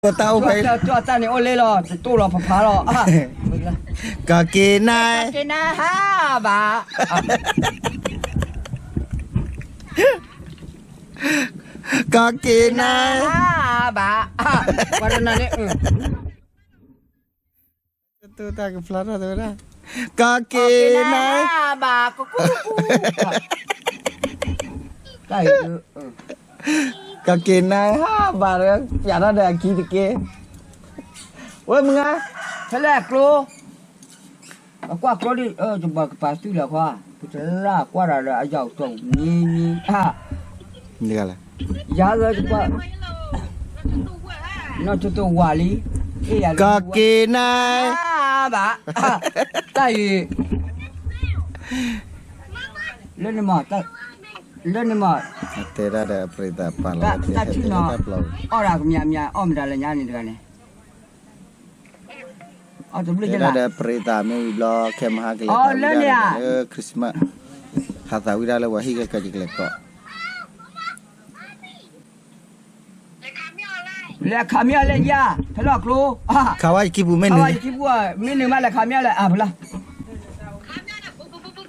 တၢ်အိၣ်ဖဲ တၢ်န့ၣ်အိၣ်လၢလီၤ တတိၢ်လီၤဖးဖးလီၤ. ကီၢ်က့ၤနၤ ကီၢ်က့ၤနၤဟးဘၣ် ကီၢ်က့ၤနၤ ဟးဘၣ် ပှၤတနီၤန့ၣ် တၢ်ကဖျါထီၣ်တဲဝဲဒၣ် ကီၢ်က့ၤနၤ ဘၣ်ကကူကူ ကီၢ်က့ၤနၤဟးဘၣ် ပျးထီၣ်ဒီးအခံတက့ၢ် ဝဲမုၢ်ဂၤ ဖဲလဲၣ်ကျိ အကွၢ်ကျိဒ် ယဘၣ်ကပာ်သုလၢၤခွါ ပတလၢကွၢ်ဒီးလၢအယီၤကတီၢ် မံမံ ယၤလၢ နီၢ်ကတိၤဝၤလံ ကီၢ်က့ၤနၤ ဘၣ် တၢ်အံၤ လၢန့ၣ်မး လၢန့ၣ်မး တဲဒၣ်ဒီးပြံသးပာ်လီၤ တၢ်ထုနီၤ အီၣ်ဒၣ်ကမံၤမံၤ အီၣ်မတၤလၢညါန့ၣ်တဂၤန့ၣ် တဲဒၣ်ဒီးပြံသးမ့ၢ်ဝံၤဘျီ ခဲမဟါကလဲၤသးဝံၣ်ဒၣ်လၢ Christmas ဟးသးဝံၣ်ဒၣ်လၢပှၤဟံၣ်ကဲကဲကလဲၤကီး လဲၤခးမ့ၢ်အီၤလၢယၤ ဖဲလီၢ်ကျိ ခးဝဲယခံပူၤမ့ၢ်နုၤ မ့ၢ်နုၤမးလဲၤခးမ့ၢ်အီၤလဲၤ အါဖျါ ပူတူတူ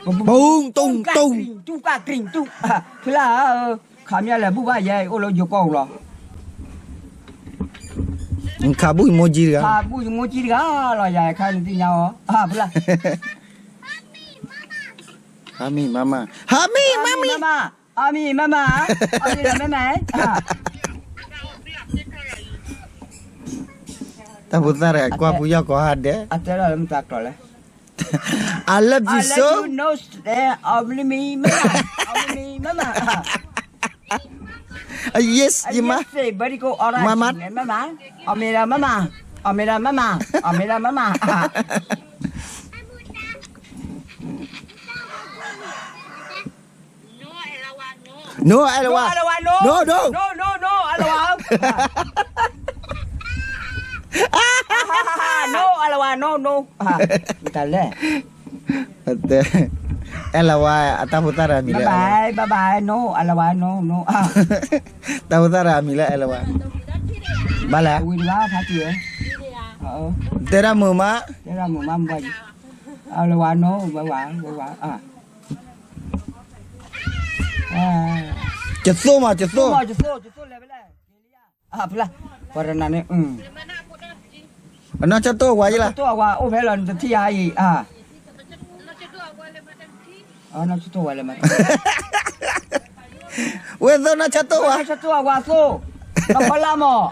တူကၣ်ကရံၣ်တူ ဖျါ ခးမ့ၢ်အီၤလဲၤဘူၣ်ဘၣ်ယဲ အိၣ်လၢယိၤကီၢ်လီၤ ခးဘူၣ်ယမိၢ်ကံတဂၤ ခးဘူၣ်ယမိၢ်ကံတဂၤလီၤ ယၤခါနသ့ၣ်ညါအီၤ အါဖျါ ဟါမံမါမါ ဟါမံမါမံ အါမံမါမါ အါမံမါမါ တၢ်ဖိသၣ်တဂၤကွၢ်ဖုယီၢ်ကိးဟါဒဲး အတဲလီၤလၢမတၤကျိာ်လဲၣ် I love you so အါမံမါမါ အါမံမါမါ Yes ယမါ မါမါ အါမံမါမါ အါမံမါမါ အါမံမါမါ No, Elawa. No, Elawa, no. No, no. No, no, no, Elawa. No, Elawa, no, no. တၢ်လဲၣ် Elawa အတၢ်ဖိသၣ်တဂၤအမံၤလၢ Bye bye, bye bye, no, Elawa, no, no. တၢ်ဖိသၣ်တဂၤအမံၤလၢ Elawa. ဘၣ်လဲၣ် ဝံၤတဂၤဖါတံၢ်ဧၢ တဲဒၣ်မုာ်မး တဲဒၣ်မုာ်မး မ့ၢ်ဘၣ်ယံၤ Elawa, no, ဝဲဝဲ ဝဲဝဲ ကသိၣ်မး ကသိၣ် ကသိၣ် ကသိၣ်လဲၤဖဲလဲၣ် ဖျါ ပှၤတနီၤန့ၣ် အနီၢ်ဆၢတိၢ်ဝါယဲလၢ ဆၢတိၢ်ဝါအိၣ်ဖဲလီၤ နတထံၣ်ဧါအံၤ နီၢ်ဆၢတိၢ်ဝါလဲၤမး ဝဲသိၣ်နီၢ်ဆၢတိၢ်ဝါ ဆၢတိၢ်ဝါသိၣ် နီၢ်ဖီလာ်မး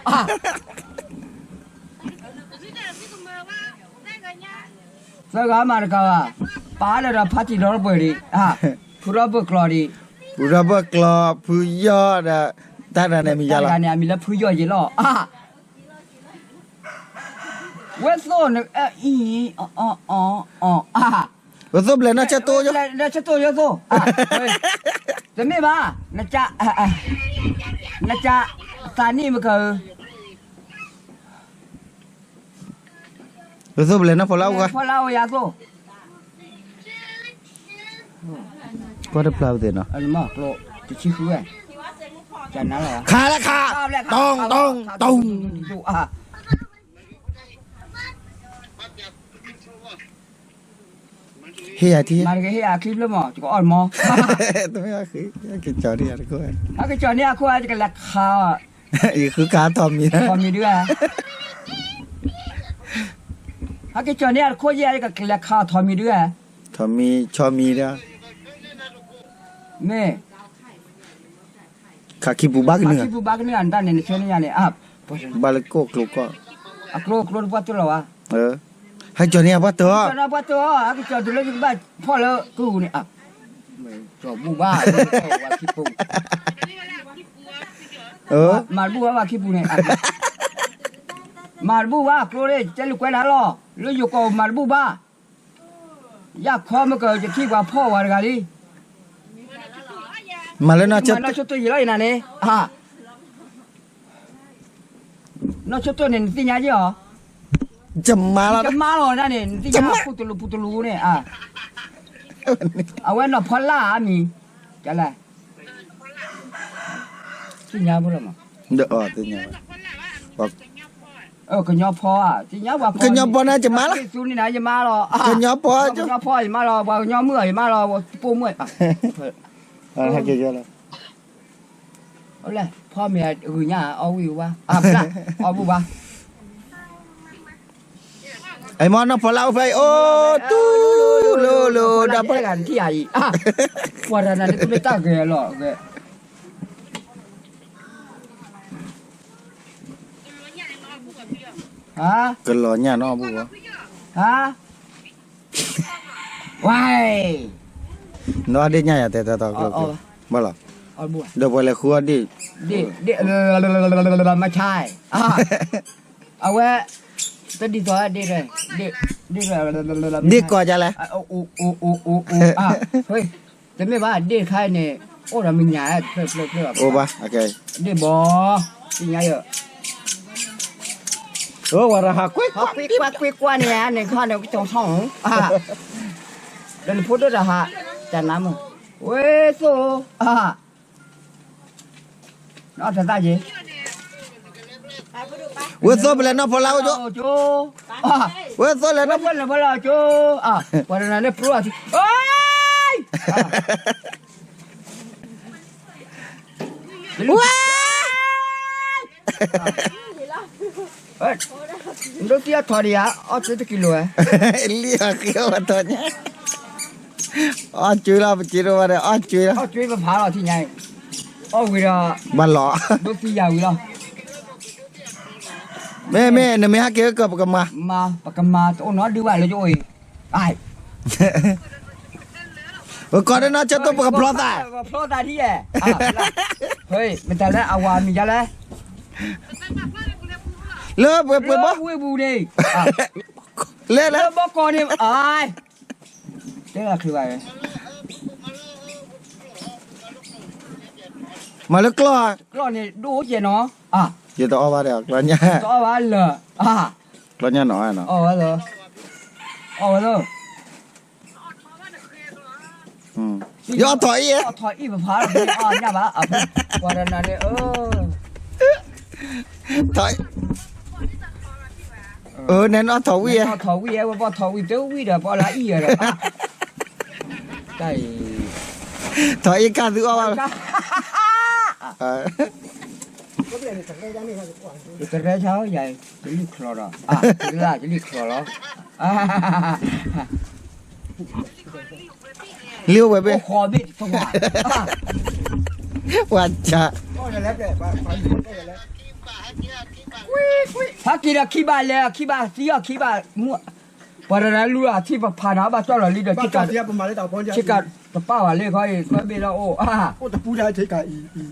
သၢဂၤမၤတကးဘၣ် ပာ်လၢဒီးဖါတံၢ်ဒီတပှဲၤဒံး ဖုဒီဘၢၣ်ကျီၤဒံး ဖုဒီဘၢၣ်ကျီၤ ဖုယီၢ်ဒီး တၢ်တဂၤန့ၣ်အမံၤယါလီၤ တၢ်တဂၤန့ၣ် အမံၤလၢဖုယီၢ်ယဲလီၤ ဝဲသိၣ်န့ၣ် အအံၤ အီၤ ဝဲသိၣ်ဘျဲၣ်နီၢ်ဆၢတိၢ် နီၢ်ဆၢတိၢ်ယဲသိၣ် တမ့ၢ်ဘၣ် နက နက သးနံၣ်မကၢၤ ဝဲသိၣ်ဘျဲၣ်နီၢ်ဖီလာ်အိၣ်ဂၤ ဖီလာ်အိၣ်ယၤသိၣ် ကွၢ်တဖျါဝဲသ့ၣ်နီၤ ခါလၢခါ တုံတုံတုံ ဟ့ၣ်ယၤထံ မၤတက့ၢ်ဟ့ၣ်ယၤချံဖျၢၣ်မး ယကအီၣ်မး တမ့ၢ်အီၤဃ့ ကကၠီၤန့ၢ်ယၤတခိၣ် အကကၠီၤန့ၢ်အခိၣ် ယကလဲၤခးအီၤ ယဃုခးထီၣ်မံၤ ထီၣ်မံၤဒုဧါ အကကၠီၤန့ၢ်ယၤတခိၣ်ယဲ ယကလဲၤခးအီၤထီၣ်မံၤဒုဧါ ထီၣ်မံၤ ဆီမံၤဒု မ့ၢ် ခးခံပူၤဘၣ်ကနုာ် ခးခံပူၤဘၣ်ကနုာ် နတၢ်န့ၣ် နဆၢန့ၢ်ယၤန့ၣ် ဘၣ်လၢကိၣ်ကျိၤကီၢ် အကျိၤကျိၤတပှၢ်တၢၢ်လီၤဝဲ ဟဲကၠီၤန့ၢ်ယၤပှၢ်တၢၢ် ကၠီၤန့ၢ်ယၤပှၢ်တၢၢ် အကကၠီၤတုၤလၢယကဘၣ်ဖီၣ်လၢကုၢ်န့ၣ် ကၠီၤဘူၣ်ဘၣ် ဝၤခံပူၤ မၤတဘူၣ်ဘၣ်ဝၤခံပူၤန့ၣ် မၤတဘူၣ်ဘၣ် ကျိန့ၣ် တဲလူၤကွဲနၤလီၤ လၢယိၤကီၢ်မၤတဘူၣ်ဘၣ် ယခီမ့ၢ်ကၢၤ ယထံၣ်ပှၤဖီၣ်ဝဲတဂၤလံ မၤလၢနီၢ်ဆၢတိၢ် နီၢ်ဆၢတိၢ်ယံာ်လီၤအံၤနၤန့ၣ် နီၢ်ဆၢတိၢ်န့ၣ် နသ့ၣ်ညါယဲၢ်အီၤ ယမါလီၤ ယမါလီၤနၤန့ၣ် နသ့ၣ်ညါဖူတလူပူတလူန့ၣ် အဝဲနီၢ်ဖီလာ်အမံၤ ကလဲၣ် သ့ၣ်ညါဖိလီၤမး သ့ၣ်ညါ ပှၤ ကညီဖီဧါ, ကညီဖီန့ၣ်ယမါလီၤ, ကညီဖီ, ကညီဖီယမါလီၤ, ပှၤကညီမုၣ်အီၤယမါလီၤ, ပိာ်မုၣ်, ဖီမ့ၢ်ဂုာ်ညါအီၣ်ဝံၣ်ဝါ, အီၣ်ဘူၣ်ဘၣ်. အမ့ၢ်နီၢ်ဖီလာ်အိၣ်ဖဲအံၤ, အိၣ်တူၢ်, လၢလၢဒီးဖီလာ်, ပှၤတနၤန့ၣ်တမ့ၢ်တၢ်ဂဲၤလီၤ, ကလီၤညၣ်နီၢ်ဘူၣ်ဘၣ်, ဝဲ, နအီၣ်ဒ့ၣ်ညၣ်ယၤတဲတီတီကျိကျိ, ဘၣ်လီၤ, ဒီးပှၤလဲၤဃုအီၣ်ဒ့ၣ်, မဆါ, အဝဲ, တဒ်သိးဒ့ၣ်, ဒ့ၣ်ကီၢ်ဒ်လဲၣ်, တမ့ၢ်ဘၣ်ဒ့ၣ်တခါအံၤန့ၣ်, အိၣ်ဒီးမုၢ်ညါတဖျၢၣ်တဖျၢၣ်, အိၣ်ဘၣ်, ဒ့ၣ်ဘီ, သ့ၣ်ညါယၤ, ဝဲတဟးကွ့ၢ်ကွ့ၢ်ကွ့ၢ်ကွ့ၢ်န့ၣ်န့ၣ်ခါန့ၣ်ကတီၤထီၣ်, ဒီးနဖိဒိၣ်တဟး, တနါမုၢ်, ဝဲသိၣ်, နအီၣ်တသၣ်က့ၤ, ဝဲသိၣ်ပလဲၤနီၢ်ဖီလာ်အိၣ်ကၠိ, ဝဲသိၣ်လဲၤနီၢ်ဖီလာ်ကၠိ, ပှၤတနၤန့ၣ်ပြိအီၤ, ဝဲ, ဒိးသံအီၣ်ထီၣ်ဒံးဧါ, အီၣ်ကၠွ့တကံလိၤဝဲ, လံအီၣ်ဃ့အီၣ်ထီၣ်ညါ, အီၣ်ကၠွ့လီၤ ပစ့ရိၣ်ဘၣ်ဒီး အီၣ်ကၠွ့လီၤ, အီၣ်ကၠွ့ပဖးလီၤထံညါအံၤ, အီၣ်ဝံၤဒီး, ဘၣ်လီၤ, ဒိးသံယၤဝံၤလီၤ, မ့ၢ်မ့ၢ် နမ့ၢ်ဟဲက့ၤကပကမၤ, ပကမၤတအိၣ်နီတဒုဘၣ်လၢယအိၣ်အံၤ, ပကီၢ်ဒီးနီၢ်ဆၢတိၢ်ပကဖျီသး, ဖျီသးထံၣ်ယဲ, မတၤလၢအဝၤမံၤဒ်လဲၣ်, လၢပှဲၤပှဲၤဘီ, ဝ့ၢ်ပူၤန့ၣ်, လၢလၢဘီကီၢ်န့ၣ်, တဲလီၤချုးဘၣ်, မၤလၢကျီၢ်, ကျီၢ်န့ၣ်ဒိၣ်ကဲနီၤ, ယတအီၣ်ဘၣ်ဒီးကျီၢ်ညၣ်, တအီၣ်ဘၣ်လၢ, ကျီၢ်ညၣ်နီၤ, အီၣ်ဝဲလၢ, အီၣ်ဝဲလၢ ယအီၣ်ထီၣ်အံၣ်, အီၣ်ထီၣ်အံၣ်ပဖးလီၤ, ညၣ်ဘၣ်, ပှၤတနၤန့ၣ်, နအီၣ်ထီၣ်ဝံၣ်, ထီၣ်ဝံၣ်, ဝဲဘီၣ်ထီၣ်ဝံၣ်, တဝံၣ်ဒီးပအီၣ်လၢအံၣ်ဒီး, တၢ်အံၤ, ထီၣ်အံၣ်ကၢ်သုအီၣ်ဘၣ်, တရဲဆါယၤ, ယလုၢ်ချီဒီး, ယလုၢ်ချီလီၤ. လံဝဲဘ့ၣ်, ပှၤဆါ, ဟဲက့ၤဒီးခံဘၣ်လဲၤ, ခံဘၣ်သံအီၤ, ခံဘၣ်မူ, ပှၤတရၢလူလီၤ ထံၣ်ပဖးနၤ ဘၣ်ကၠီၣ်လီၤလံဒီး, ဆ့ကၤတပာ်ဝဲလၢခီအံၤ သၢဘ့ၣ်လၢအိၣ်, ယသီတလီၤဘၣ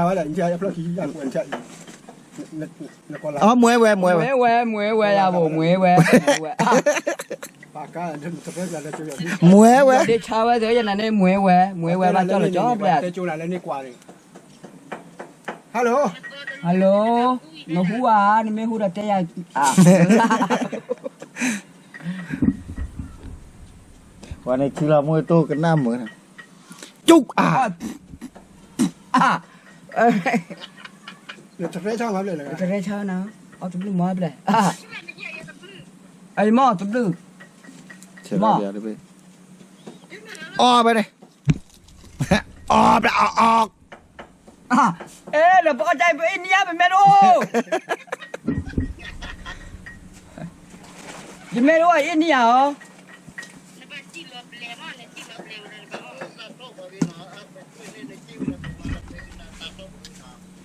်, သီတလီၤဘၣ်, ဆ့ကၤဝဲ, အမွဲဝဲ, မွဲဝဲ, မွဲဝဲ, ယဘိ မွဲဝဲ, မွဲဝဲ, မွဲဝဲ, ဒ့ဆါဝဲသ့ၣ်ယနၤန့ၣ် မွဲဝဲ, မွဲဝဲ ဘၣ်ကၠီၣ်လီၤကၠီၣ်ဘျဲၣ်, hello, နဟူဧါ, နမ့ၢ်ဟူဒီးတဲယၤ, ပှၤန့ၣ်ထံလီၤမူတိၢ်ကနၣ်မုာ်န့ၣ်, ကၠူၣ်အါ, တရဲဆါနၤ, အီၣ်တဘျုးမီဘျဲၣ်, အံၤမီၢ်တဘျုး, မီၢ်, အီၣ်ဘၣ်န့ၣ်, အီၣ်ဘၣ်အီၣ်အီၣ်, အဲ လၢပအီၣ်တၢ်အံၤ ပအ့ၣ်နံၣ်ဧါ ပမဲာ်အိၣ်, ယမဲာ်အိၣ်အအ့ၣ်နံၣ်ဧါအီၤ,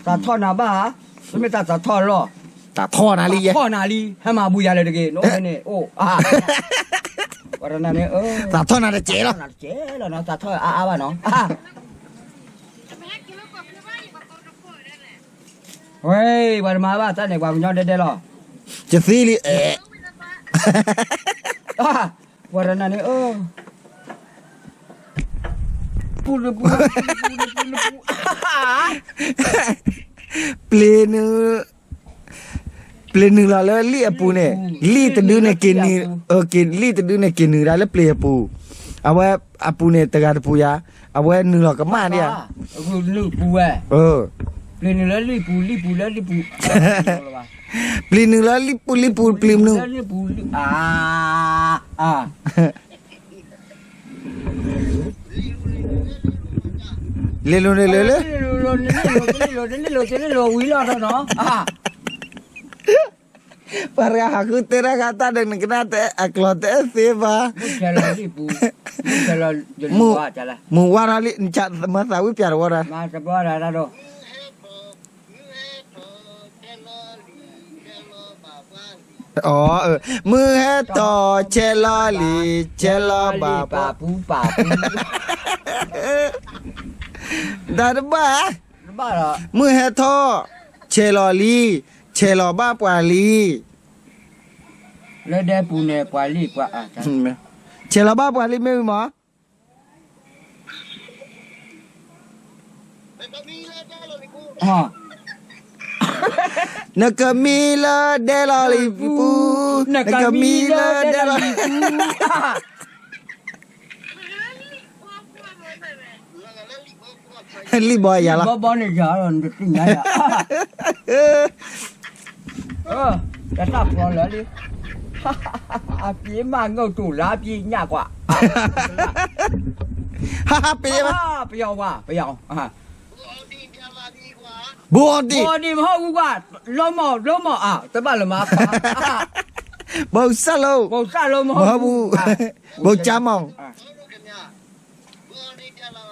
သးထီၣ်နၤဘၣ်, တမ့ၢ်တၢ်သးထီၣ်လီၤ, သးထီၣ်နၤလံ, သးထီၣ်နၤလံ, ဟဲမၤဘူၣ်ယၤလၢတဂ့ၤ, နအိၣ်ဖဲန့ၣ်အိၣ်, ပှၤတနၤန့ၣ်, သးထီၣ်နၤတကဲလီၤ, သးထီၣ်နၤတကဲလီၤနီၤ, သးထီၣ်အါအါဘၣ်နီၤ, ဝဲ, ပှၤတမၤဘၣ်တၢ်န့ၣ် ပှၤကညီဒဲဒဲလီၤ, ယသံလံ, ပှၤတနၤန့ၣ်, ပူၤ, ပူၤ, ပူၤ, ပူၤ, ပျ့ၤနုာ်, ပျ့ၤနုာ်လီၤလၢလံၣ်အပူၤန့ၣ်, လံၣ်တဒုန့ၣ်က့ၤနုာ်, လံၣ်တဒုန့ၣ်က့ၤနုာ်ဒၣ်လၢပျ့ၤအပူၤ, အဝဲအပူၤန့ၣ်တဂၤတပူၤယၤ, အဝဲနုာ်လီၤကမၣ်ဒံးဧါ, နုာ်ပူၤဝဲ, အၢ ပျံၤနုာ်လၢလံာ်ပူၤ လံာ်ပူၤလၢလံာ်ပူၤ, ပျံၤနုာ်လၢလံာ်ပူၤ လံာ်ပူၤ ပျံၤနုာ်လၢလံာ်ပူၤ လံာ်ပူၤ အါ လ့လိၤန့ၣ်လၢလၢ လ့လိၤ လ့လိၤ လ့လိၤ လ့လိၤ ဝံၤလီၤထီၣ်နီၤ, ပှၤတဂၤဟးဃုတဲတၢ်ဂၤတၢ်ဒီး နကနၣ်တအကျိၤတအဲၣ်သ့ဘၣ်, မုၢ်ဝါထီၣ်လံ မၤသးဝံၣ်ပျးတဝီဒီး အ မုၢ်ဟဲထီၣ်ဆဲးလီၤလံာ် ဆဲးလီၤဘၣ်ပှၤ, တၢ်တဘၣ်, မုၢ်ဟဲထီၣ် ဆဲးလီၤလံာ် ဆဲးလီၤဘၣ်ပှၤလံာ်, လၢဒဲပူၤန့ၣ် ပှၤလံာ်ပှၤ, ဆဲးလီၤဘၣ်ပှၤလံာ်မ့ၢ်ဝံၤမး နကမံလၢဒဲလီၤလံာ်ပူၤ, နကမံလၢဒဲလီၤလံာ်ပူၤ, လံာ်ဘီယၤလီၤ, ဘီဘီန့ၣ်ယၤလီၤ နတသ့ၣ်ညါယၤ, တၢ်ဖျီလၢာ်လံ, အပျ့ၤမးငိၢ်တူာ်လၢအပျ့ၤညၣ်ကွၢ်, ဟးဟးပျ့ၤမး, ပယီၤဝါ ပယီၤ ဘိအီဒံၣ်, ဘိအီဒံၣ်မဟီၣ်ဂူကွၢ်, လီမီၢ် လီမီၢ် တဘၣ်လၢၤမး, ဘိစၢ်လိ ဘိစၢ်လိမဟီၣ်ဂူ, ဘိကၠါမီၢ်,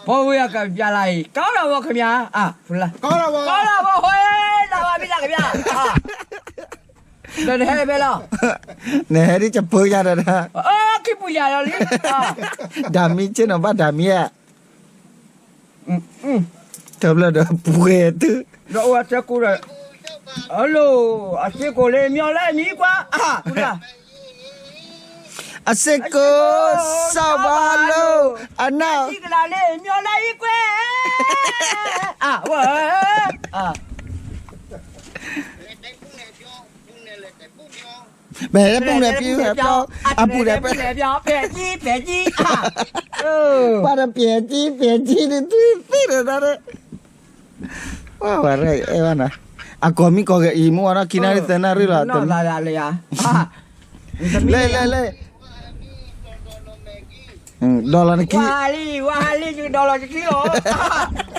ဖိဝံၤအကပျးလၢအံၤ ကီလီၤဝီခမၠါ, ကီလီၤဝီ ကီလီၤဝီ ဟိလၢဝါဘံလၢခမၠါ, ဒီးနဟဲဖဲလီၤ, နဟဲဒ်ကပၢယၤဒီး, ခံပူၤယၤလီၤလံ, ဒၣ်မံဆ့ၣ်နီၤဘၣ်ဒၣ်မံဧါ တဘျီဒီးပှဲၤတု, ဒီးအိၣ်အစဲကိးဒီး, အလိၤ, အစ့ကိးလၢမ့ၢ်လၢမံကွၢ်, အစ့ကိး, စီၤဘၣ်လိၤ, အနၢ်, ကလးလၢမ့ၢ်လၢအံၤကွဲ, ဝဲ မ့ၢ်လၢပူၤန့ၣ်ပျံၤ, အပူၤန့ၣ်ပျံၤ, ဖဲကံ ဖဲကံ, ပှၤတပျဲၤကံ ပျဲၤကံန့ၣ် သွံၣ်သ့ၣ်ဒီးတၢ်, ဝဲဝဲအဲၣ်ဘၣ်နၤ, အကိးမံကိးဂၤအံၤ မုၢ်ဝါထီၣ်ခံနၣ်ရံၣ်သၢနၣ်ရံၣ်လီၤ, လဲၤလဲၤလဲၤ ဒီလီၤနခံ, ဝါလံ ဝါလံ ယကဒီလီၤယခံလီၤ,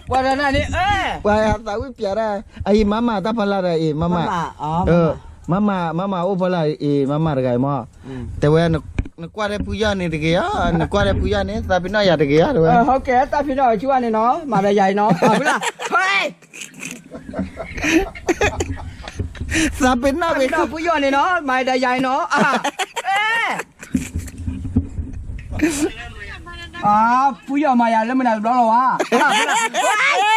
ပှၤတနၤန့ၣ်, ပှၤသးဝံၣ်ပျးတၢ်, အအံၤမၤမၤတၢ်ဖီလာ်ဒီးအံၤ မၤမၤ, မၤမၤ မၤမၤအိၣ်ဖီလာ်အံၤ မၤမၤတဂၤအံၤမး, တဲဝဲ, နကွၢ်ထဲဖုယီၢ်န့ၣ်တဂ့ၤဧါ, နကွၢ်ထဲဖုယီၢ်န့ၣ် သးပ့ၤနီၣ်ယၤတဂ့ၤဧါ တဲဝဲ, သးပ့ၤနီၣ်ယၤန့ၣ်နီၤ မၤဒီးယၤအံၤနီၤ, သးပ့ၤနီၣ်ဖုယီၢ်န့ၣ်နီၤ မၤဒီးယၤအံၤနီၤ, ဖုယီၢ်မၤယၤလၢမနုၤတဘျီလီၤဝဲ,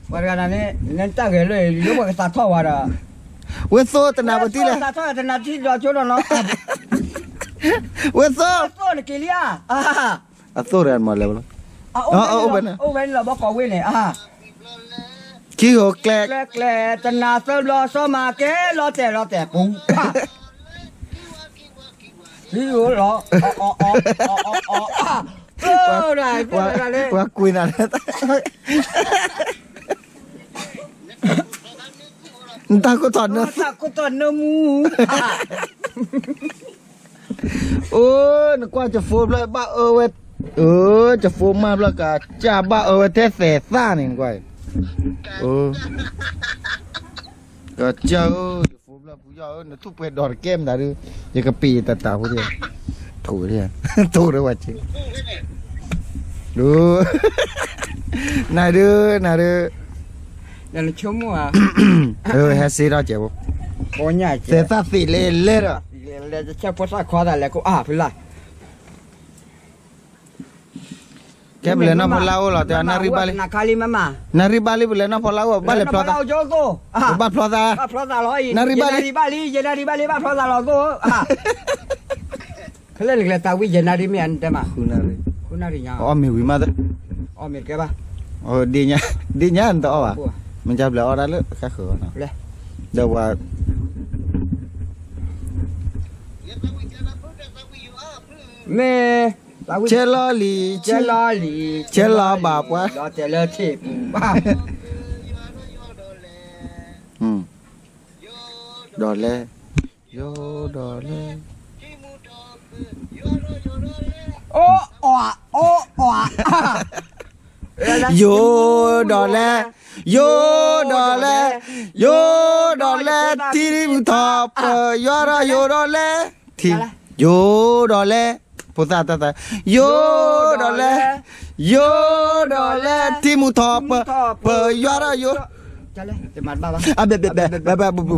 ပှၤတဂၤန့ၣ် နတၢ်ဂဲၤလၢ လၢပှၤကသးထီၣ်ဝဲဒီး, ဝဲသိတနၤပတံၢ်လဲၣ်, သးထီၣ်တနၤတံၢ်ဒီးကၠိဒီးနီၤ, ဝဲသိ, သိနက့ၤလံဧါ, အသိတဂၤမၤလဲၣ်ဘၣ်လီၤ, အိၣ်ဝဲန့ၣ်လီၤဘီကီးဝ့ၢ်န့ၣ်, ခံဂိၤကျဲ, ကျဲကျဲ, တနၤသၢဘျီ စီၤမၤကဲလီၤတဲာ်လီၤတဲာ်ပူၤ, ခံဂိၤလီၤ, အီအီအီ, ပှၤကွံာ်နၤ, နတၢ်ခိၣ်တီနၢမူ, တၢ်ခိၣ်တီနၢမူ, အိ, နကွၢ်ကဖိဘျီဘၣ်အၢဝဲ, အၢ, ကဖိမၢ်ဘျီကစၢ်ဘၣ်အၢဝဲထဲသဲးသၣ်န့ၣ် နကွၢ်, ကစၢ်ဧၢ, ယဖိဘျီဖုယီၢ်ဧၢ, နထူၣ်ပှဲၤဒီးတကဲမတၤဒီး, ယကပ့ၤယတတၤဖိဒၣ်, ထိၣ်ဒၣ်, ထိၣ်ဒၣ်ဝဲက့, နဒု, နဒု, ဟဲစ့ထီၣ်ကဲ, သဲးသၣ်သ့ၣ်လဲၤလဲၤဒီး, လဲၤတဆဲးဖိသၣ်ခီသးလဲၤကိးအါဖုလၢ် ကဲပလဲၤနီၢ်ဖီလာ်အိၣ်လီၤ တဲ နၣ်ရံၣ်ဘၣ်လံ, နၣ်ရံၣ်ဘၣ်လံ ပလဲၤနီၢ်ဖီလာ်အိၣ် ဘၣ်လဲၤဖျီသး, ဘၣ်ဖျီသး, နၣ်ရံၣ်ဘၣ်လံ, ယဲနၣ်ရံၣ်ဘၣ်လံ ဘၣ်ဖျီသးလီၤကိၣ်, ခဲလၢာ်နကလဲၤသးဝံၣ်ယဲနၣ်ရံၣ်မ့ၢ်အနတဲမး, ဃုနၣ်ရံၣ်, အီၣ်မ့ၤဝံၤမး, အီၣ်မ့ၤတကဲဘၣ်, ဒ့ညါ, ဒ့ညါနတအီၣ်ဘၣ်, မ့ၢ်ကဘျဲးအီၣ်ဒၣ်လၢဃၣ်ဃၢၤ, ဒီးပှၤ မ့ၢ် ဆဲးလီၤလံ, ဆဲးလီၤလံ, ဆဲးလီၤဘၣ်ပှၤ, ဒီးတဲလၢထံၣ်ပူၤဘၣ်. ဒီးလဲၣ်, ယိၤဒီးလဲၣ်, အိၣ်အီၣ်, အိၣ်အီၣ်, ယိၤဒီးလဲၣ်, ယိၤဒီးလဲၣ်, ယိၤဒီးလဲၣ်, ထံမူထီၣ်ပၢၢ်ယွၤဒီးယိၤဒီးလဲၣ်, ထံ, ယိၤဒီးလဲၣ်, ဖိသၣ်တၢ်သး, ယိၤဒီးလဲၣ်, ယိၤဒီးလဲၣ်, ထံမူထီၣ်ပၢၢ်, ပၢၢ်ယွၤဒီးယိၤ, အဘဲဘဲဘဲဘဲဘဲဘူဘူ,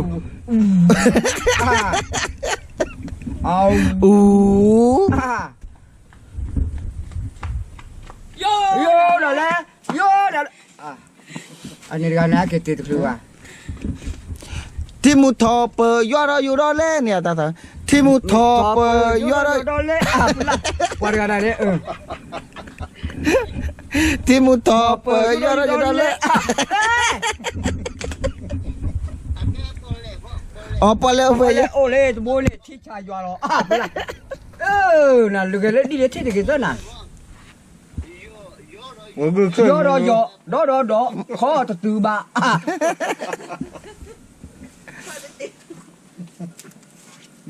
အူ ယိၤဒီးလဲၣ်, ယိၤဒီးလဲၣ်, အန့ၣ်တဂၤန့ၣ် အက့ၤတ့တချုးဘၣ်. ထံမူထီၣ်ပၢၢ်ယွၤဒီးယိၤဒီးလဲၣ်န့ၣ်, ထံမူထီၣ်ပၢၢ်ယွၤဒီး, ပှၤတဂၤန့ၣ်, ထံမူထီၣ်ပၢၢ်ယွၤဒီးယိၤဒီးလဲၣ်, အပှၤလဲၣ်အိၣ်ဖဲလဲၣ်, အိၣ်လၢတဘိန့ၣ် ထံဆးယွၤလီၤ, နလုၢ်ဂဲၤလၢဒ်လဲၣ်ထံၣ်တဂ့ၤသၢနၤ ယီဒီးယီ, ဒီဒီဒီ, ခီတတုၤဘၣ်,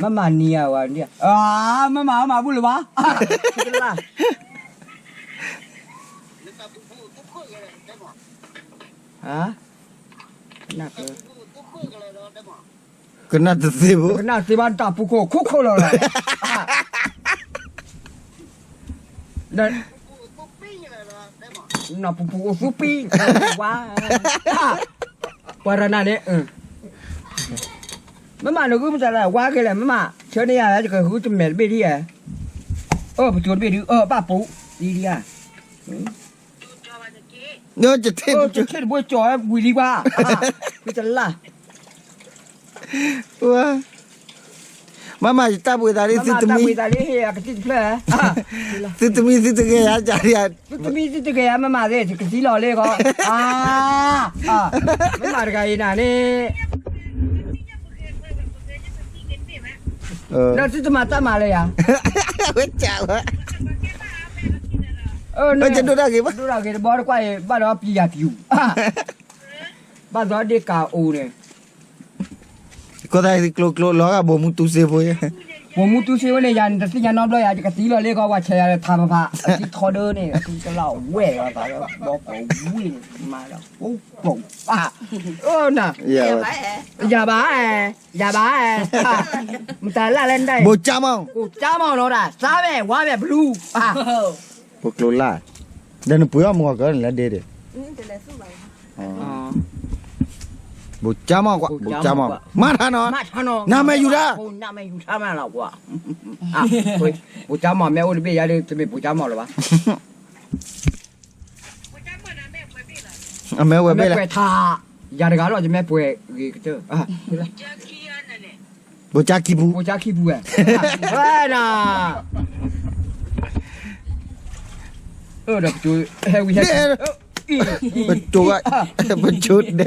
မ့မၤနံၤဧါ, မ့မၤမၤဘူၣ်လၢၤဘၣ်, လၢ ကနၣ်တသ့ဘၣ်, ကနၣ်တသ့ဘၣ်, တၢ်ပူၤခိၣ်ခိၣ်ခိၣ်လီၤလီၤ, နပူၤပူၤအိၣ်သူပံ, ဝါ, ပှၤတနၤန့ၣ်, မ့မၤနဂုၢ်မတၤလဲၣ်, ဝါက့ၤလဲၣ်, မ့မၤဆၢန့ၢ်ယၤ ယကဂုၢ်တမဲာ်တဘ့ၣ်ဒ်ဧါ, အၢပကၠိတဘ့ၣ်ဒုး, အၢဘၣ်ပူၤ, ဒ်ဒ်ဧါ, ယထ့ၣ်တဘိကၠီဝံၤလံဘၣ်, ဝံၤတလၢ် မ့မၤယတၢ်ဘှံးသးလံ, သုတမံ, သုတမံသုတဂဲၤယၤ, သုတမံသုတဂဲၤယၤ, မ့မၤသ့ၣ် ကသံလီၤလံဃီ, မ့မၤတဂၤအံၤနၤန့ၣ်, ဒီးသုတမၤတၢ်မၤလၢယၤ, ဝဲကဝဲ, ဒိၣ်ဒၣ်ဂ့ၤဘၣ်, ဒိၣ်ဒၣ်ဂ့ၤတဘီတကွၢ်အံၤ ဘၣ်ဒီးပျံၤယၤပျူၤ, ဘၣ်ဒီးဒ့ၣ်ကးအိၣ်န့ၣ် ကီၢ်သးကျိၤကျိၤလီၤဂာ် ဘိၣ်မူတူစ့ဖိ, ဘိၣ်မူတူစ့ဖိန့ၣ် ယၤနတသ့ၣ်ညါနီတဘျီယၤ ယကသံလီၤလံဃီ ပှၤဆဲးယၤလၢထးဖးဖး အသံထီဒၢန့ၣ် အသံတလၢအဝဲၢ်လီၤသးလၢ ဘီကဝံၣ်န့ၣ် မၤလၢ အိၣ်ပိာ်ပၢ်, အိၣ်နၤ, ယၤဘၣ်, ယၤဘၣ်, မတၤလၢ်လၢနတၢ်, ဘိၣ်ကၠါမီၢ်, ဘိၣ်ကၠါမီၢ်လီၤဒၣ် သးမဲာ်ဝါမဲာ်ဘလူး, ဘိၣ်ကျိၤလၢ်, ဒီးနပှ့ၤအီၣ်မုၢ်ဂီၤကၢၢ်န့ၣ်လၢဒ့ဒ့ၣ် ဘိၣ်ကၠါမီၢ်ကွၢ်, ဘိၣ်ကၠါမီၢ်, မၤထါနီၤ, နမဲာ်ယူၤထါ, နမဲာ်ယူၤထါမးလီၤကွၢ်, ဘိၣ်ကၠါမီၢ် မ့ၢ်အိၣ်တဘ့ၣ်ယၤဒ် တမ့ၢ်ဘိၣ်ကၠါမီၢ်လၢၤဘၣ်, အမ့ၢ်ဝဲဘ့ၣ်လၢ မ့ၢ်ပှဲၤထါ, ယၤတဂၤလီၤ ယမ့ၢ်ပှဲၤဂ့ၤကတၢၢ်, ဘိၣ်ကၠါခံပူၤ, ဘိၣ်ကၠါခံပူၤဝဲ, ဝဲနၤ ဒီးပကၠိဟဲဝံၤဟဲ, ပကၠိ, ပကၠိဒဲး, ဒီးပကၠိ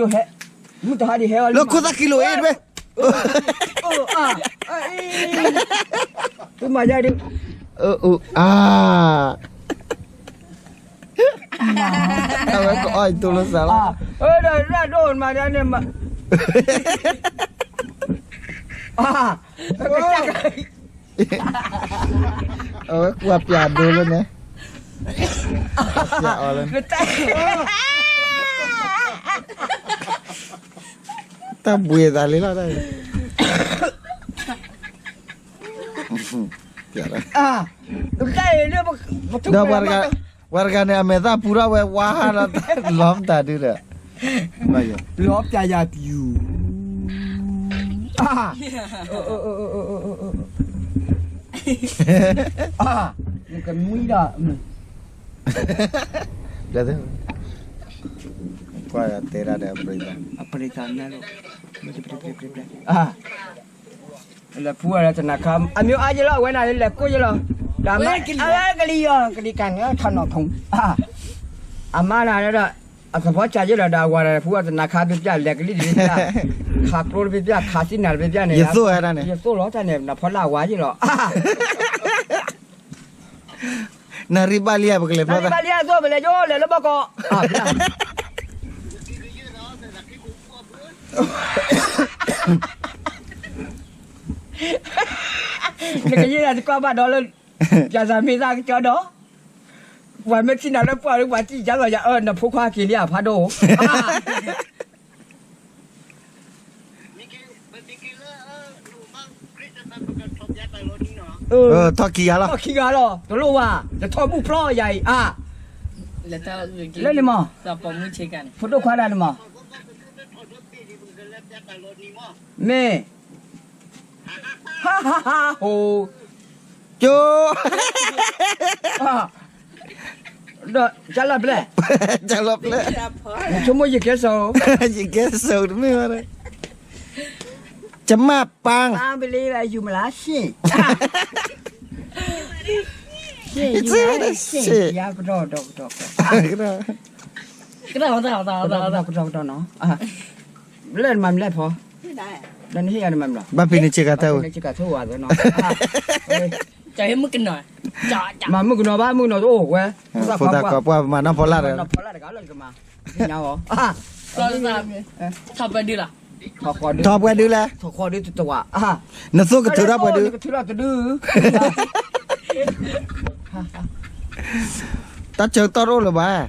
ဟဲ, မုၢ်တဟါဒံးဟဲအီၤ လၢခိၣ်သၣ်ခံလိာ်အ့ၣ်တဘ့ၣ်, သုမၤယၤဒ်, အါ အဝဲကအီၣ်အံၤတိၢ်လိာ်သးလီၤ, ဒီးရၣ်ဒိၣ်မၤဒ်န့ၣ်, အဝဲကွၢ်ပျးဒိလၢန့ၣ်, ပျးအီၤလၢန့ၣ်, တၢ်ဘှံးသးလံလီၤ, ဒီးပှၤတဂၤန့ၣ် အမဲာ်သၣ်ပူၤထီၣ်ဝဲဝါဟါလီၤ, လီၤမတၤဒုဒီး, လီၤပျးယၤပျူၤ, နကနွံဒီး, ကွၢ်တဲဒၣ်ဒီး အပရံသး, အပရံသးန့ၣ်, လဲၤဖူအီၤလၢတနၤခါ, အမ့ၢ်အါယဲလီၤ အဝဲနၤလဲၤကိးယဲလီၤ, ဒီးမ့ၢ်အဝဲကလံၤအီၤ ကလံၤကၢ်န့ၣ် ထီၣ်နီၢ်ဖုံ, အမါနၤဒီး အသဖီစၢ်ယဲလီၤ ဒီးအဝၤဒီးဖူအီၤတနၤခါဖျၢၣ်ဖျၢၣ် လဲၤကလံၤတဖျၢၣ်ဖျၢၣ်, ခးကျိတဖျၢၣ်ဖျၢၣ် ခးသံနၤတဖျၢၣ်ဖျၢၣ်န့ၣ်, ယသိၣ်ဝဲဒၣ်န့ၣ်, ယသိၣ်လီၤတၢ်န့ၣ် နဖီလာ်ဝါယဲလီၤ, နရံၣ်ဘၣ်လံဧါ ပကလဲၤဖျီသး, နရံၣ်ဘၣ်လံဧါ သိၣ် ပလဲၤကၠိ လဲၤလၢဘီကီး, နကယဲၢ်နၤတကွၢ်ဘၣ်ဒီးလၢ ပၠးစၢ်မ့ၢ်သၣ်ကကၠီဒီး, ပှၤမ့ၢ်ထံၣ်နၤလၢပှၢ်လၢပှၤထံၣ်ယါလီၤယၤ အၢ နဖိခွါက့ၤလံဧါ ဖးဒိၣ်, ထီၣ်ခံဂၤလီၤ, ထီၣ်ခံဂၤလီၤ တလိၣ်ဘၣ် တထီၣ်ဘူၣ်ဖျီယၤအံၤ, လၢန့ၣ်မး, ဖိဒိၣ်ခွါဒၣ်န့ၣ်မး, မ့ၢ် ဟါဟါဟါဟိ, ကၠိ, ဒီး ကၢ်လီၤပျဲၢ်, ကၢ်လီၤပျဲၢ်, ဆိကမိၣ်ယကဲစိ, ယကဲစိတမ့ၢ်ဘၣ်, ကမၣ်ပၢ်, ပၢ်ပလ့ယူၤမလါရှ့ၣ်, ရှ့ၣ်, ယၤကဒီးဒီးကဒီး, ကဒီး, ကဒီးကဒီးနီၤ, လၢနမၤမလဲၣ်ဖီ, ဒီးနဟ့ၣ်ယၤနမၤမလဲၣ်, ဘၣ်ဖဲန့ၣ်ဆ့ကၤထၢၣ်ဝဲ, ဆ့ကၤထၢၣ်ဝဲနီၤ, မၤမုၣ်ကနီၤဘၣ် မုၣ်ကနီၤတအိၣ်ဝဲ, ဖိသၣ်ခွါပှၢ် ပှၢ်ပမၤနီၢ်ဖီလာ်ဒီး, နီၢ်ဖီလာ်တဂၤလီၤယကမၤ, ညါအီၤ, ထီၣ်ပှဲၤဒုလီၤ, ထီၣ်ပှဲၤဒုလဲၣ်, ထီၣ်ဃီဒုတတဝး, နသိၣ်ကထုးထီၣ်ပှဲၤဒု, ကထုးထီၣ်တဒု တၢ်စၢၤတီၢ်တအိၣ်လၢၤဘၣ်,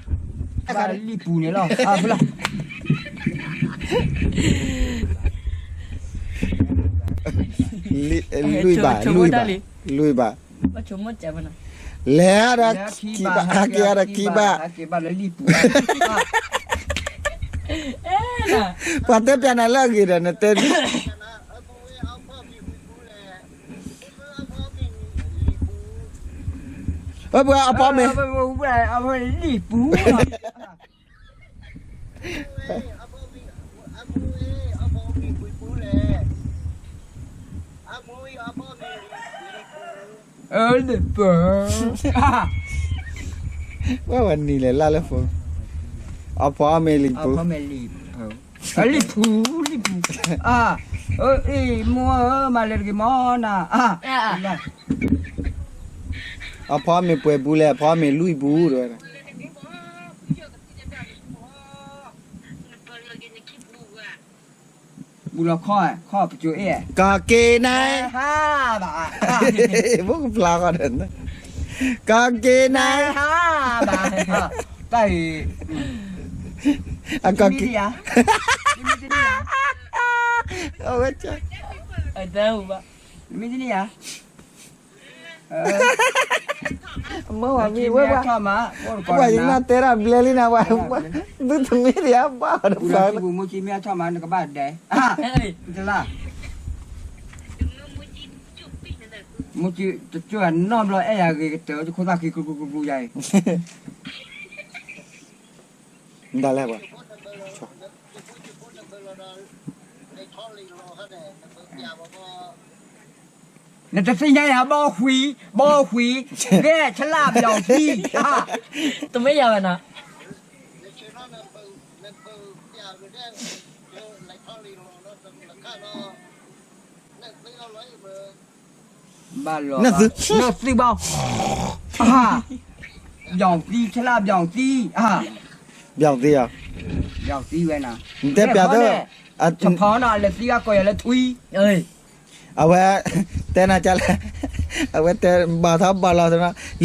လံာ်ပူၤန့ၣ်လီၤ, လွံၢ်ဘး, လွံၢ်ဘး, လွံၢ်ဘး, လဲၤဒီးခံဘး, ဟဲက့ၤဒီးခံဘး, ပှၤတဲပျးနၤလၢအဂ့ၤဒီး နတဲ အပှၤအဖီမ့ၤ, လံာ်ပူၤ, လံာ်ပူၤ, ဝဲဝဲနံၤလဲၤလၢလၢဖိ, အဖီမ့ၤလံာ်ပူၤ, လံာ်ပူၤ, လံာ်ပူၤ, အ့ မိၢ်ဧၢ မၤလဲၤတဂ့ၤမီၤနၤ, အဖီမ့ၤပှဲၤပူၤလဲၣ် အဖီမ့ၤလွံၢ်ပူၤတဲဝဲ, ပူၤလီၤခီၣ် ခီၣ်ပကၠိအ့ၣ်, ကီၢ်က့ၤနၤ, ဟါဘၣ်, ဖိကဖျါဃီဒီး, ကီၢ်က့ၤနၤ, ဟါဘၣ်, တၢ်အံၤ, အကီၢ်က့ၤ, အဝဲ, မ့ၢ်တန့ၢ်ဧါ မ့ၢ်ဝဲမ့ၢ်ဝဲဘၣ်, ပှၤယနၢ်တဲတၢ်ဘျဲလံနၤဝဲ, သုတမ့ၢ်ဒံးအဘၣ်အီၤတဖျါ, မူကံမ့ၢ်အထီၣ်မး နကဘၣ်ဒဲး, တလၢ်, မူကံတကၠိၢ်အနီၢ်ဘျီအဲၣ်ယၤဂ့ၤကတၢၢ် တခိၣ်သၣ်ခံကရူၢ်ကရူၢ်ယၤအံၤ, ဒၣ်လဲၣ်ပှၤ နတသ့ၣ်ညါယၤ ဘီၣ်ဃံ, ဘီၣ်ဃံ, ဂဲၤ ဆလၣ် ပျီၣ်သံ, တမ့ၢ်ယၤဝဲနီၤ, ဘၣ်လီၤ, နသုဘီၣ်, ပျီၣ်သံ ဆလၣ် ပျီၣ်သံ, ပျီၣ်သံဧါ, ပျီၣ်သံဝဲနီၤ, နတဲပျီၣ်သံ, ဆဖီနီၤ လဲၤသံဂၤကိးယၤလၢထွံ အဝဲ, တဲနၤကလဲၣ်, အဝဲတဲဘၣ်ထီၣ်ဘၣ်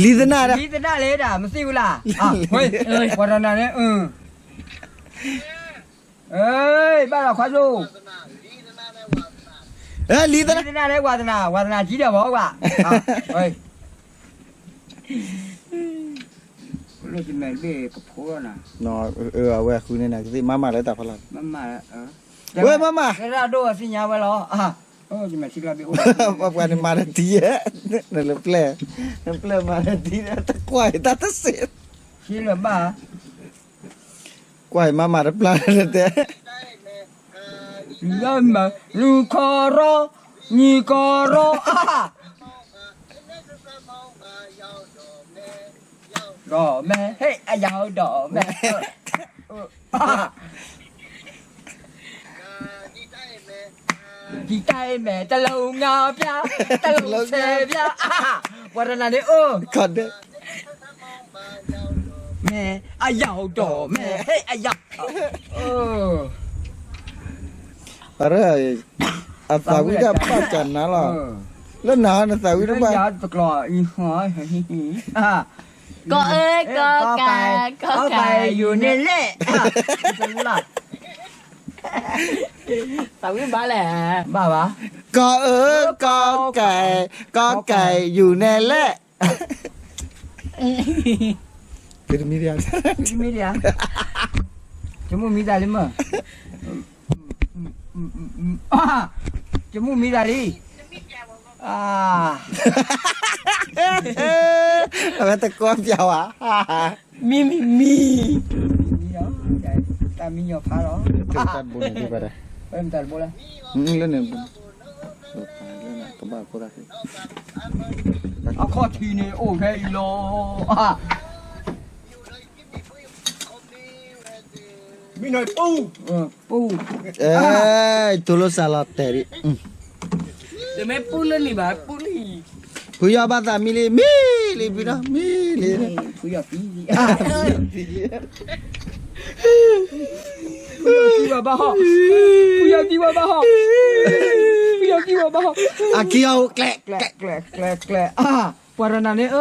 လီၤသနီၤ, လံသနၣ်, လံသနၣ်လဲၣ်ဒၣ် မသိဘူးလား, ပှၤတနၤန့ၣ်, ဘၣ်လီၤခွါစိ, လံသနၣ်, လံသနၣ်လဲၣ် ဝါသနၤ, ဝါသနၤကံဒီးဘၣ်ဘၣ်, လိၣ်တမဲာ်တဘ့ၣ်ကဖိနီၤ, အဝဲဃုန့ၢ်နၤကသ့ၣ်မၤမၤလၢတၢ်ဖီလာ်, ဝဲမၤမၤ, တရၣ်ဒိၣ်သ့ၣ်ညါဝဲလီၤ, ပှၤန့ၣ်မၤတၢ်တံၢ်, နလၢပျဲၢ်, နပျဲၢ်မၤတၢ်တံၢ်, တကွၢ်တၢ်တစ့ၢ်, ကွၢ်မၤမၤတပျၢ်တဲ, လၢမၤ လူၤခီရီ, နံၤကီရီ, ဒီးမဲ ဟဲ အယၤဒီးမဲ, ကံတၢ်အံၤမဲာ် တလူၤငါပျၢ်, တလူၤဆဲးပျၢ်, ပှၤတနၤန့ၣ်အိၣ်, ခီဒဲး, မ့ၢ်အယၤဒီး မ့ၢ်ဟဲအယၤ, အရၢ အသးဝံၣ်တၢ်ဘၣ်ကနၤလီၤ, လၢနၤနသးဝံၣ်တဘၣ်, ကီးအၢ ကီးကဲ ကီးကဲ ယူၤန့ၣ်လဲၣ်, သးဝံၣ်ဘၣ်လဲၣ်, ဘၣ်ဘၣ်, ကီးအၢ ကီးကဲ ကီးကဲ ယူၤန့ၣ်လဲၣ်, မ့ၢ်ဒ်ဧါ, ယမူမံသးလံမ့ၢ်, ယမူမံသးလံ, အဝဲတကိးပျးဝဲ, မံမံမံ, တၢ်မံညီဖးလီၤ, တၢ်ဘိန့ၣ်ဒ်ဘၣ်ဒၣ်, လၢန့ၣ်, ကဘၣ်ခိၣ်တၢ်, အခီၣ်ထံးန့ၣ်အိၣ်ဖဲအံၤလီၤ, မံနီၤပူ, ပူ, အဲ, တိၢ်လိာ်စးလီၤတဲာ်ဒံး, တမ့ၢ်ပူလၢန့ၣ်ဘၣ်, ပူလံ, ဖုယီၢ်ဘၣ်သးမံလံ, မံလံဖုနီၤ, မံလံ, ဖုယီၢ်သံ, ဖုယီၢ်သံဝဲဘၣ်ဟီၣ်, ဖုယီၢ်သံဝဲဘၣ်ဟီၣ်, ဖုယီၢ်သံဝဲဘၣ်ဟီၣ်, အခံအီၤကျဲ, ကျဲ, ကျဲ, ကျဲ, ပှၤတနၤန့ၣ်,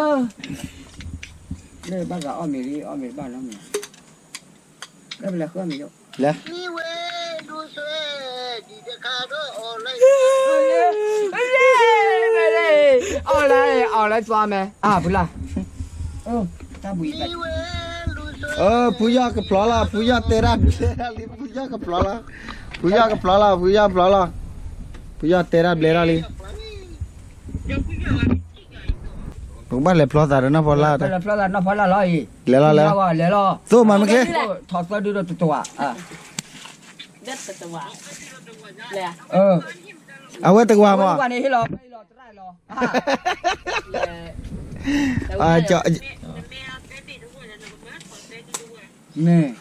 လၢဘၣ်သးအီၣ်မ့ၤလံ, အီၣ်မ့ၤတဘၣ်နီတမံၤ, လၢပလဲၤဃုအီၣ်မ့ၤယိၣ်, လဲၤ, အီၣ်လဲၤ, အီၣ်လဲၤသွါမဲ, အဖုလၢ်, တၢ်ဘှံး, ဖုယီၢ်ကဖျီလီၤ, ဖုယီၢ်တဲတၢ်ဘျဲလီၤလံ, ဖုယီၢ်ကဖျီလီၤ, ဖုယီၢ်ကဖျီလီၤ, ဖုယီၢ်ဖျီလီၤ, ဖုယီၢ်တဲတၢ်ဘျဲလီၤလံ, ပကဘၣ်လဲၤဖျီသးဒီးနီၢ်ဖီလာ်, လဲၤဖျီသးနီၢ်ဖီလာ်လီၤအံၤ, လဲၤလီၤ, လဲၤလီၤ, လဲၤလီၤ, သိၣ်မၤမ့ၢ်ချ့, ထီၣ်သၢဒုဒီးတတဝၤ, အဝဲတဝၤမး,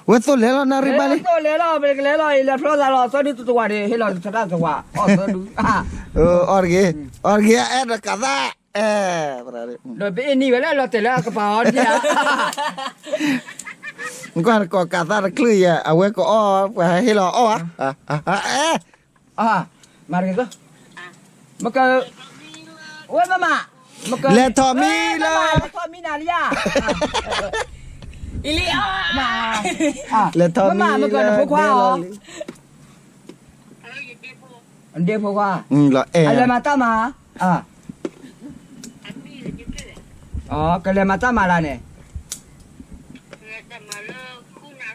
ဝဲသိၣ်လဲၤလီၤနၣ်ရံၣ်ဘၣ်လံ, သိၣ်လဲၤလီၤ ပကလဲၤလီၤအံၤ လဲၤဖျီသးလီၤ သၢဒုတတဝၤန့ၣ် ဟ့ၣ်လီၤသရၣ်တဝၤ အီၣ်သၢဒု, အီၣ်တဂ့ၤ, အီၣ်တဂ့ၤ အဲၣ်ဒိးကးသး, အဲ, ဒီးပအ့ၣ်နံၣ်ဝဲလၢလီၤတဲာ်လၢကပၤအီၤဒ်ဧါ, နကွၢ်နကိးကးသးတချုးယဲ အဝဲကအီၣ် ပှၤဟဲဟ့ၣ်လီၤအီၣ်ဧါ, အဲ မၤတဂ့ၤ, မက, ဝဲမမ, မက, လဲၤထီၣ်မံလၢ, လဲၤထီၣ်မံနၤလံဧါ, လဲၤထီၣ်မံလၢ, မကနဖိခွါအီၤ, ဒ့ဖိခွါ, အလဲၤမၤတၢ်မၤ, ကလဲၤမၤတၢ်မၤလၢန့ၣ်,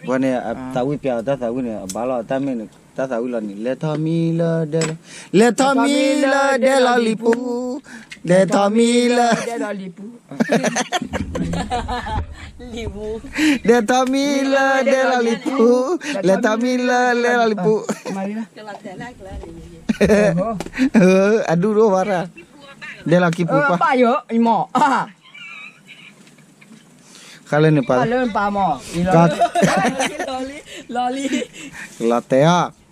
ဝဲန့ၣ် သးဝံၣ်ပျးအီၤတၢ်သးဝံၣ်န့ၣ် အဘၣ်လီၤ တၢ်မ့ၢ်န့ၣ် တၢ်သးဝံၣ်လီၤန့ၣ် လဲၤထီၣ်မံလၢဒဲလီၤ, လဲၤထီၣ်မံလၢဒဲလီၤလံၤပူၤ, လဲၤထီၣ်မံလၢ, ဒဲထီၣ်မံလၢဒဲလီၤလံၤပူၤ, လဲၤထီၣ်မံလၢဒဲလီၤလံၤပူၤ, အဒူၣ်ဒိၣ်ဘၣ်ရၣ်, ဒဲလီၤကံပူၤပှၤ ဃါလၢန့ၣ်ပာ်, လီၤတဲာ်အီၤ,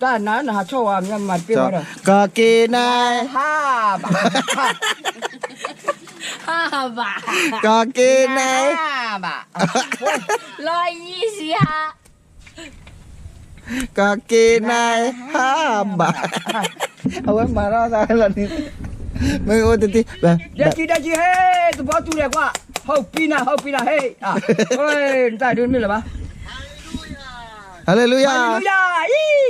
တၢ်နၤနဟးဆီၣ်ဝဲမၤတပ့ၢ်ဝဲဒီး, ကီၢ်က့ၤနၤ, ဟးဘၣ်, ကီၢ်က့ၤနၤ, ဟးဘၣ်, လီၤယံၤစံးဟး ကီၢ်က့ၤနၤ, ဟးဘၣ်, အဝဲမၤထီၣ်သးလီၤန့ၣ်, မ့ၢ်အိၣ်တတ့ၢ်, ဒဲကံဒဲကံဟဲ, သဘီတူၢ်လဲၤကွၢ်, ဟီၣ်ပံနၤ ဟီၣ်ပံနၤဟဲ, နတၢ်ဒုးမ့ၢ်လၢၤဘၣ်, ဟါလ့လူယၤ, ဟါလ့လူယၤ, အံၤ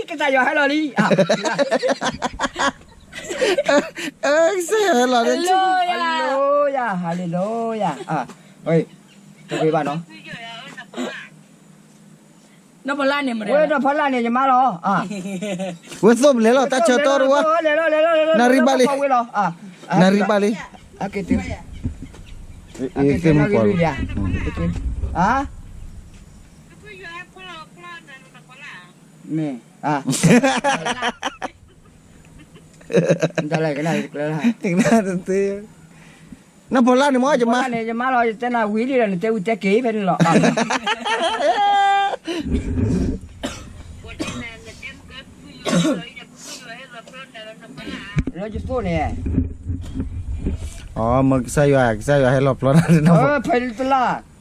ကစၢ်ယွၤဟဲလီၤလံ, ကစၢ်ယွၤဟဲလီၤလံ, ဟါလ့လူယၤ, ဟါလ့လူယၤ, တဂ့ၤဘၣ်နီၤ နီၢ်ဖီလာ်န့ၣ်မ့ၢ်, ဝဲနီၢ်ဖီလာ်န့ၣ် ယမါလီၤ, ဝဲသိၣ်ပလဲၤလီၤ တၢ်ဆၢကတီၢ်တဝၢ, နၣ်ရံၣ်ဘၣ်လံ, နၣ်ရံၣ်ဘၣ်လံ, သ့ၣ်မုၣ်ပှၢ်, မ့ၢ်, နီၢ်ဖီလာ်န့ၣ်မ့ၢ် ယမါလီၤ ယတဲနၤဝံၤလံဒီး နတဲဝံၤတဲက့ၤဖဲန့ၣ်လီၤ, လၢယသိၣ်န့ၣ်, အမ့ၢ်ကစၢ်ယွၤ ကစၢ်ယွၤဟဲလီၤဖျီနၤ, ဖဲတလါ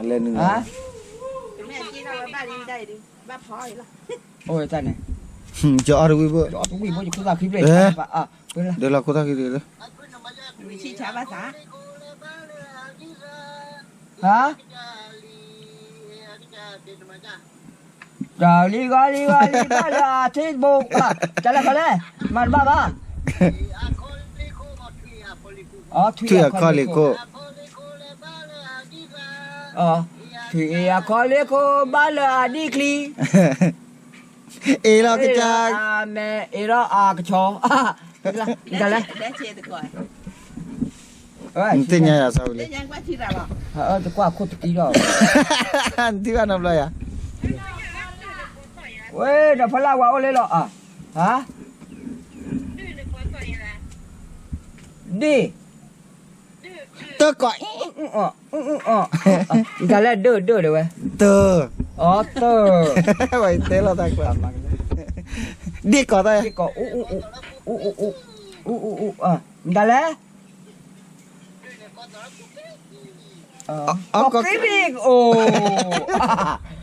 အလဲၤနုာ်လီၤ, အိၣ်ဝဲတၢ်န့ၣ်, ယအီၣ်တဝံၣ်ဘိ, ယအီၣ်တဝံၣ်ဘိယခိၣ်သၣ်ခံဘျဲၣ်, ဒ်လီၤခိၣ်သၣ်ခံတဂ့ၤလၢ, ဟါ တၢ်လံၤဂီၤလံၤဂီၤလံၤဘၣ်လၢအထံဘိ, တၢ်လဲၤခီလဲၣ်, မၤတဘၣ်ဘၣ်, ထွံၣ်အခီၣ်လ့ၣ်ခိၣ်, ထွံၣ်အခီၣ်လ့ၣ်ခိၣ်ဘၣ်လၢအဒံၣ်ချံ, အ့ၣ်လီၤကစၢ်, အမဲအ့ၣ်လီၤအကဆီ, တၢ်လဲၤ နသ့ၣ်ညါယၤစၢ်ဝံၤလံ, တကွၢ်ခိၣ်တကံလီၤ, နထံၣ်ဘၣ်နီတဘျီယၤ, ဝဲဒီးဖီလာ်ဝဲအိၣ်လၢလီၤ, ဟါ, ဒ့ၣ်, တၢ်ကိး, နတၢ်လဲၣ်ဒၢၣ်ဒၢၣ်ဒၣ်ဝဲ, တၢၢ်, အီတၢၢ်, ဝဲတဲလီၤတၢ်ကျါ, ဒ့ၣ်ကိးတၢ်, နတၢ်လဲၣ် ကိးက့ၣ်,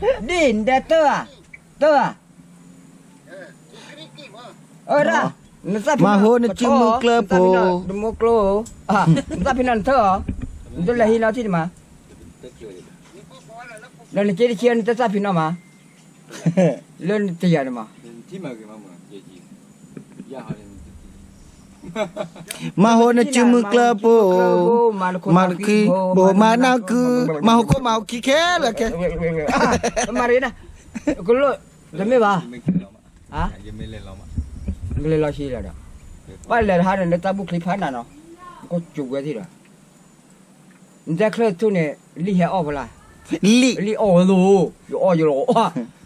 ဒ့ၣ် နတဲတၢၢ်ဧါ, တၢၢ်ဧါ, အၢဒၣ်, နသၣ်ဖံးနီၣ်, မၤဟိနစုမုၢ်ကျၢၢ်ဖိ, နသၣ်ဖံးနီၣ်, နသၣ်ဖံးနီၣ်နထၢၣ်အီၤ, နတလဲၤဟံးနီၤထံၣ်န့ၣ်မး, ဒီးနက့တဆံနတသၣ်ဖံးနီၣ်မး, လၢနတယၤန့ၣ်မး မၤဟိနစုမုၢ်ကျၢၢ်ဖိ, မၤတခီဘိ, မၤနၢ်ခု, မၤဟိခိၣ်မၤဟိခံခဲလၢာ်ခဲ, မၤရ့နၤ, ကလိၣ်, တမ့ၢ်ဘၣ်, ကလဲၤလီၤဆံလီၤဒီး, ဘၣ်လဲၤတဟါန့ၣ် လၢတၢ်ဘူၣ်ချံဖးနၤနီၤ, ကစူးဝဲသ့ၣ်ဒီး, နတဲချၢၣ်ထူၣ်န့ၣ် လံၣ်ဟဲအီၣ်ဖဲလၢ်, လံၣ်အီၣ်ဝဲလိၤ, ယအီၣ်ယလီၤ,